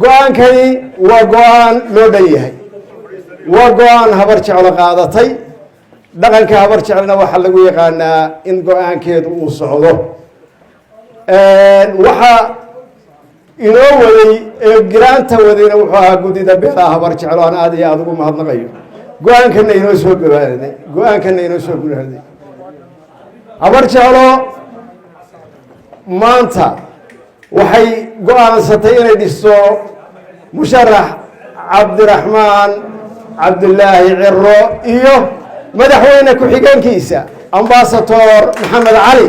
Go-aankani waa go-aan loo dhan yahay, waa go-aan Habar Jeclo qaadatay. Dhaqanka Habar Jeclona waxaa lagu yaqaanaa in go-aankeedu uu socdo. Waxaa inoo waday ee giraanta wadayna wuxuu ahaa guddida beelaha Habar Jeclo, aan aada iyo aada ugu mahadnaqayo. Go-aankana inoo soo gabaaday, go-aankana inoo soo gulaaday. Habar Jeclo maanta waxay go-aansatay inay dhisto musharax Cabdiraxmaan Cabdilaahi Ciro iyo madaxweyne ku-xigeenkiisa, Ambasator Maxamed Cali.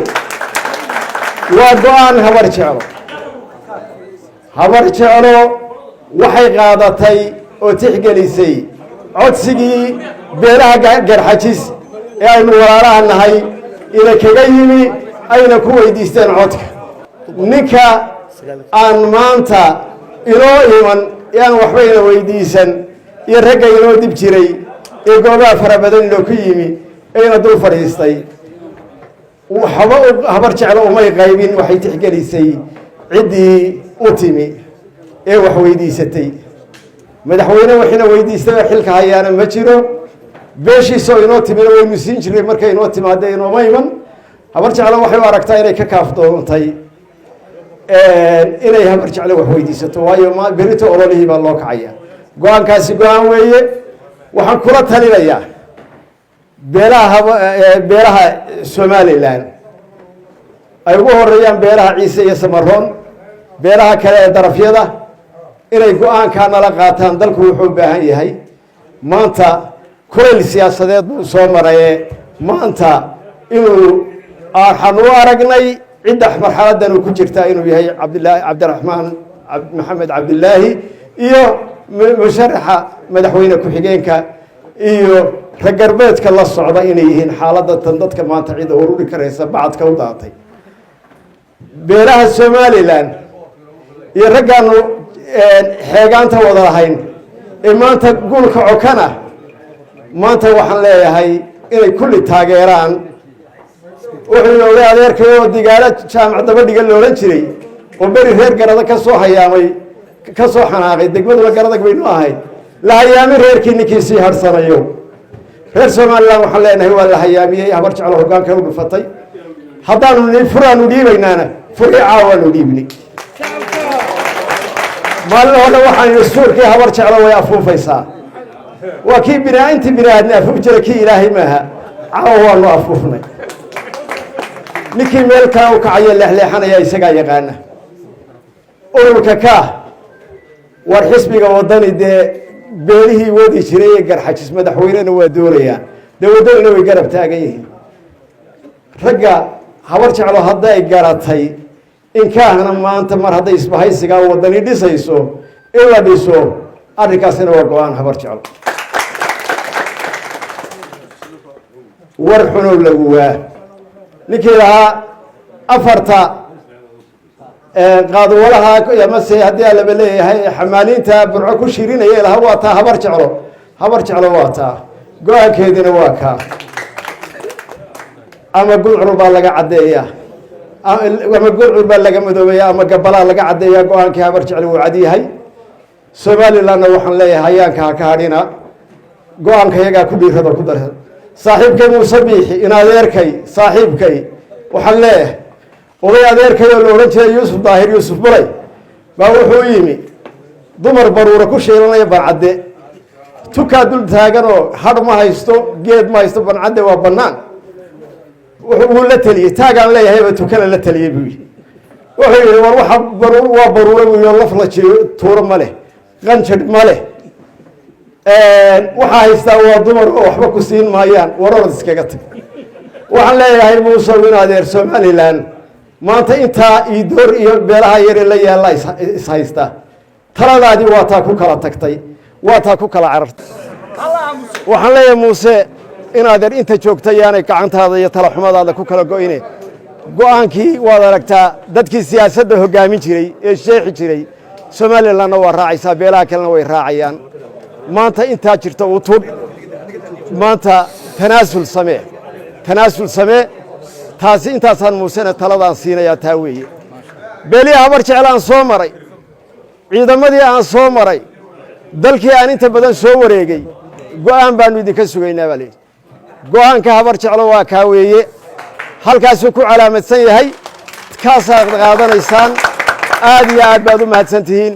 Waa go-aan Habar Jeclo. Habar Jeclo waxay qaadatay oo tixgelisay codsigii beelaha Garxajis ee aynu walaalaha nahay ina kaga yimi, ayna ku weydiisteen codka. Ninka aan maanta inoo iman ee aan waxba ina weydiisan iyo ragga inoo dib jiray ee goobaha fara badan inoo ku yimi ee ina dul fadhiistay, waxba Habar Jeclo umay qaybin. Waxay tixgelisay ciddii u timi ee wax weydiisatay. Madaxweyne waxina weydiistay oo xilka hayaana ma jiro. Beeshiisoo inoo timina waynu siin jirnay markay inoo timaada. Inooma iman. Habar Jeclo waxay u aragtaa inay ka kaafdoontay inay Habar Jeclo wax weydiisato, waayo ma berito ololihii baa loo kacaya. Go-aankaasi go-aan weeye. Waxaan kula talinayaa beelaha Somaliland, ay ugu horeeyaan beelaha Ciise iyo Samaroon, beelaha kale ee darafyada, inay go-aankaa nala qaataan. Dalku wuxuu u baahan yahay maanta, kulayl siyaasadeed buu soo maraye, maanta inuu waxaan u aragnay cidda marxaladan uu ku jirtaa inuu yahay Cabdilaahi, Cabdiraxmaan Maxamed Cabdilaahi iyo musharaxa madaxweyne ku-xigeenka iyo rag garbeedka la socda inay yihiin xaaladda tan dadka maanta cidda ururi karaysa bacadka u daatay. Beelaha Somaliland iyo raggaanu xeegaanta wada lahayn ee maanta guulka cokana, maanta waxaan leeyahay inay kulli taageeraan. Wuxuu inooga adeerkay oo Digaalo Jaamac Dabadhiga la odhan jiray oo beri reer Garada ka soo hayaamay, ka soo xanaaqay. Degmaduna Garadag baynu ahayd. La hayaami reerkii ninkii sii harhsanayo. Reer Somaliland waxaan leenahay, waa la hayaamiyey. Habar Jeclo hoggaanka u dhufatay. Haddaanu ni furaanu dhiibaynaana, furii caawaanu dhiibnay. Maalin hore waxaan yidhi, suurkii Habar Jeclo way afuufaysaa. Waa kii binaa intii bini aadmi afuuf jira, kii Ilaahay maaha. Caawa waanu afuufnay. Ninkii meel kale u kacayo leexleexanaya isagaa yaqaana. Ururka Kaah, war xisbiga Wadani dee beelihii wadi jiray ee Garxajis madaxweynena waa doonayaan, dee Wadanina way garab taagan yihiin. Ragga Habar Jeclo hadday garatay in Kaahna maanta mar hadday isbahaysigaa Wadani dhisayso in la dhiso, arrinkaasina waa go-aan Habar Jeclo. War xunow lagu waa ninkii lahaa afarta qaaduwalaha amase haddii alaba leeyahay xamaaliinta Burco ku shirinaya lahaa, waa taa Habar Jeclo. Habar Jeclo waa taa, go-aankeedina waa kaa. Ama gudcur baa laga caddeeyaa, ama gudcur baa laga madoobeeya, ama gabalaa laga caddeeyaa. Go-aankii Habar Jeclo wuu cad yahay. Somalilandna waxaan leeyahay, hayaanka ha ka hadhina, go-aanka iyagaa ku dhiirado ku darsa. Saaxiibkay Muuse Biixi, in adeerkay, saaxiibkay, waxaan leeyahay, oday adeerkay oo la odhan jiray Yuusuf Daahir Yuusuf Buray baa wuxuu yimi dumar baruura ku shiilanaya Bancadde. Tukaa dul taagan oo hadh ma haysto, geed ma haysto. Bancadde waa bannaan. Wuxuu la teliyey, taagaan leeyahayba tukana la teliyey buu yidhi. Wuxuu yihi, war waxa baruur waa baruura buu yihi, laf la jiyo tuuro ma leh, qanjadh ma leh, waxaa haystaa waa dumar oo waxba ku siin maayaan, warorad iskaga tag. Waxaan leeyahay, Muuse, in adeer, Somaliland maanta intaa iidoor iyo beelaha yare la yaalla ishaysta, taladaadii waa taa ku kala tagtay, waa taa ku kala carartay. Waxaan leeyahay, Muuse, in adeer, inta joogta yaanay gacantaada iyo talaxumadaada ku kala go'ine. Go-aankii waad aragtaa. Dadkii siyaasadda hoggaamin jiray ee sheexi jiray, Somalilandna waa raacaysaa, beelaha kalena way raacayaan. Maanta intaa jirta u tudh. Maanta tanaasul samee, tanaasul samee. Taasi intaasaan Muusena taladaan siinayaa taa weeye. Beelihi Habar Jeclaan soo maray. Ciidamadii aan soo maray, dalkii aan inta badan soo wareegay, go'aan baanu idinka sugaynaa baa layidhi. Go'aanka Habar Jeclo waa kaa weeye, halkaasuu ku calaamadsan yahay, kaasaad qaadanaysaan. Aad iyo aad baad u mahadsan tihiin.